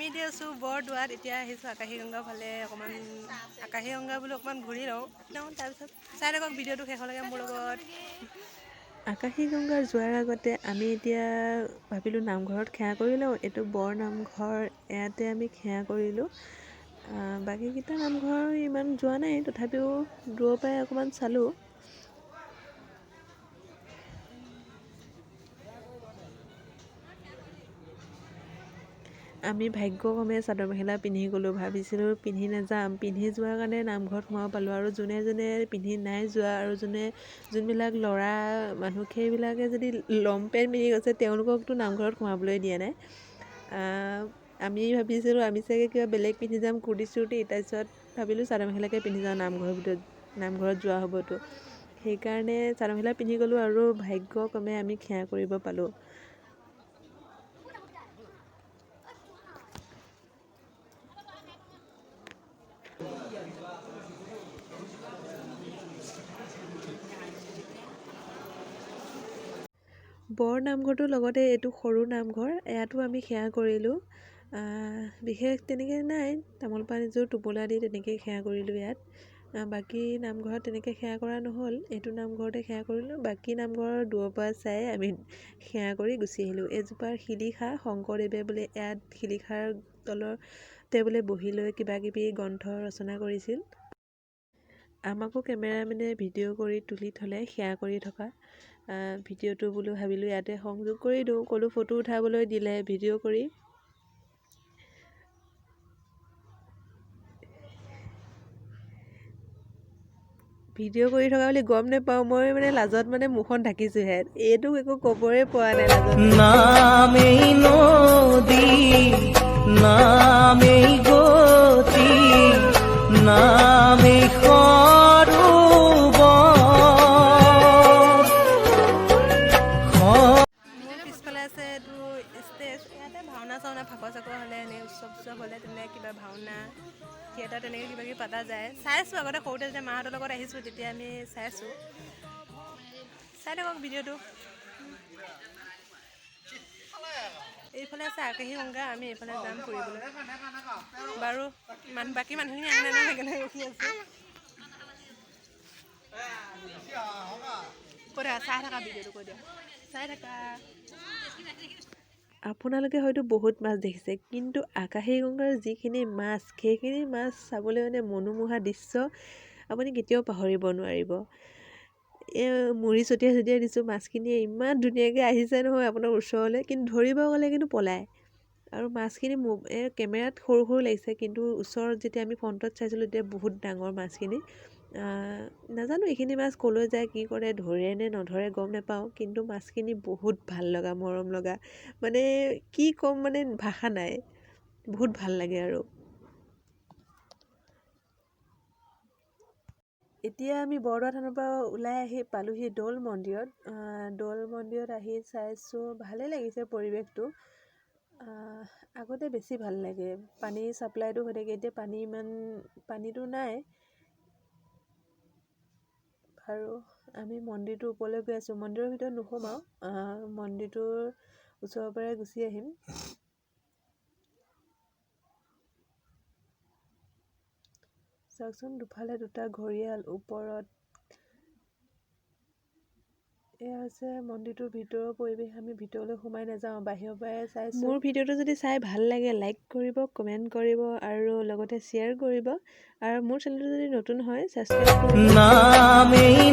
আমি এতিয়া আছোঁ বৰদোৱাত। এতিয়া আহিছোঁ আকাশী গংগা ফালে, অকণমান আকাশী গংগা বোলো অকণমান ঘূৰি লওঁ লওঁ তাৰপিছত চাই থাকক ভিডিঅ'টো শেষলৈকে মোৰ লগত। আকাশী গংগা যোৱাৰ আগতে আমি এতিয়া ভাবিলোঁ নামঘৰত সেৱা কৰি লওঁ। এইটো বৰ নামঘৰ, ইয়াতে আমি সেৱা কৰিলোঁ। বাকীকেইটা নামঘৰ ইমান যোৱা নাই, তথাপিও দূৰৰ পৰাই অকণমান চালোঁ। আমি ভাগ্যক্ৰমে চাদৰ মেখেলা পিন্ধি গ'লোঁ। ভাবিছিলোঁ পিন্ধি নাযাম, পিন্ধি যোৱাৰ কাৰণে নামঘৰত সোমাব পালোঁ। আৰু যোনে যোনে পিন্ধি নাই যোৱা আৰু যোনবিলাক ল'ৰা মানুহ সেইবিলাকে যদি লং পেণ্ট পিন্ধি গৈছে তেওঁলোককতো নামঘৰত সোমাবলৈ দিয়া নাই। আমি ভাবিছিলোঁ আমি চাগে কিবা বেলেগ পিন্ধি যাম, কুৰ্তি চুৰ্তি। তাৰপিছত ভাবিলোঁ চাদৰ মেখেলাকে পিন্ধি যাওঁ, নামঘৰৰ ভিতৰত নামঘৰত যোৱা হ'বতো, সেইকাৰণে চাদৰ মেখেলা পিন্ধি গ'লোঁ আৰু ভাগ্যক্ৰমে আমি সেৱা কৰিব পালোঁ। বৰ নামঘৰটোৰ লগতে এইটো সৰু নামঘৰ, ইয়াতো আমি সেৱা কৰিলোঁ। বিশেষ তেনেকৈ নাই, তামোল পাণ এযোৰ টোপোলা দি তেনেকেই সেৱা কৰিলোঁ ইয়াত। বাকী নামঘৰত তেনেকৈ সেৱা কৰা নহ'ল, এইটো নামঘৰতে সেৱা কৰিলোঁ। বাকী নামঘৰৰ দূৰৰ পৰা চাই আমি সেৱা কৰি গুচি আহিলোঁ। এজোপা শিলিখা, শংকৰদেৱে বোলে ইয়াত শিলিখাৰ তলতে বোলে বহি লৈ কিবা কিবি গ্ৰন্থ ৰচনা কৰিছিল। আমাকো কেমেৰামেনে ভিডিঅ' কৰি তুলি থ'লে সেৱা কৰি থকা ভিডিঅ'টো বোলো ভাবিলোঁ ইয়াতে সংযোগ কৰি দিওঁ। ক'লো ফটো উঠাবলৈ দিলে ভিডিঅ' কৰি। ভিডিঅ' কৰি থকা বুলি গম নেপাওঁ, মই মানে লাজত মানে মুখখন ঢাকিছোঁহে, এইটো একো ক'বই পোৱা নাই লাজত। নামেই নদী, নামেই গতি, নামেই সৰোবৰ। মোৰ পিছফালে আছে এইটো ষ্টেজ, ইয়াতে ভাওনা চাওনা ফাকুৱা চাকুৱা হ'লে এনেই উৎসৱ চুৎসৱ হ'লে তেনে কিবা ভাওনা থিয়েটাৰ তেনেকৈ কিবা কিবি পতা যায়। চাইছোঁ আগতে সৰুতে যেতিয়া মাহঁতৰ লগত আহিছোঁ তেতিয়া আমি চাইছোঁ। চাই থাকক ভিডিঅ'টো। এইফালে আছে আকাশী গংগা, আমি এইফালে যাম ফুৰিবলৈ। বাৰু মানুহ বাকী মানুহখিনি আহা নাই নহয়, সেইকাৰণে ৰখি আছোঁ। কৈ থাকা, চাই থাকা ভিডিঅ'টো, কৈ দিয়া, চাই থাকা। আপোনালোকে হয়তো বহুত মাছ দেখিছে, কিন্তু আকাশী গংগাৰ যিখিনি মাছ, সেইখিনি মাছ চাবলৈ মানে মনোমোহা দৃশ্য আপুনি কেতিয়াও পাহৰিব নোৱাৰিব। এই মুড়ি ছটিয়াই ছটিয়াই দিছোঁ, মাছখিনিয়ে ইমান ধুনীয়াকৈ আহিছে নহয় আপোনাৰ ওচৰলৈ, কিন্তু ধৰিব গ'লে কিন্তু পলায়। আৰু মাছখিনি এই কেমেৰাত সৰু সৰু লাগিছে, কিন্তু ওচৰত যেতিয়া আমি ফ্ৰণ্টত চাইছিলোঁ তেতিয়া বহুত ডাঙৰ মাছখিনি। নাজানো এইখিনি মাছ ক'লৈ যায়, কি কৰে, ধৰে নে নধৰে গম নাপাওঁ, কিন্তু মাছখিনি বহুত ভাল লগা, মৰম লগা, মানে কি ক'ম মানে ভাষা নাই, বহুত ভাল লাগে। আৰু এতিয়া আমি বৰদোৱা থানৰ পৰা ওলাই আহি পালোহি দৌল মন্দিৰত। দৌল মন্দিৰত আহি চাইছোঁ, ভালেই লাগিছে পৰিৱেশটো। আগতে বেছি ভাল লাগে, পানী ছাপ্লাইটো হৈ থাকে, এতিয়া পানী ইমান পানীটো নাই। আৰু আমি মন্দিৰটোৰ ওপৰলৈ গৈ আছোঁ, মন্দিৰৰ ভিতৰত নোসোমাওঁ, মন্দিৰটোৰ ওচৰৰ পৰাই গুচি আহিম। চাওকচোন দুফালে দুটা ঘৰিয়াল, ওপৰত এয়া হৈছে মন্দিৰটোৰ ভিতৰৰ পৰিৱেশ। আমি ভিতৰলৈ সোমাই নাযাওঁ, বাহিৰৰ পৰাই চাইছোঁ। মোৰ ভিডিঅ'টো যদি চাই ভাল লাগে লাইক কৰিব, কমেণ্ট কৰিব আৰু লগতে শ্বেয়াৰ কৰিব। আৰু মোৰ চেনেলটো যদি নতুন হয় ছাবস্ক্ৰাইব কৰিব। নামেই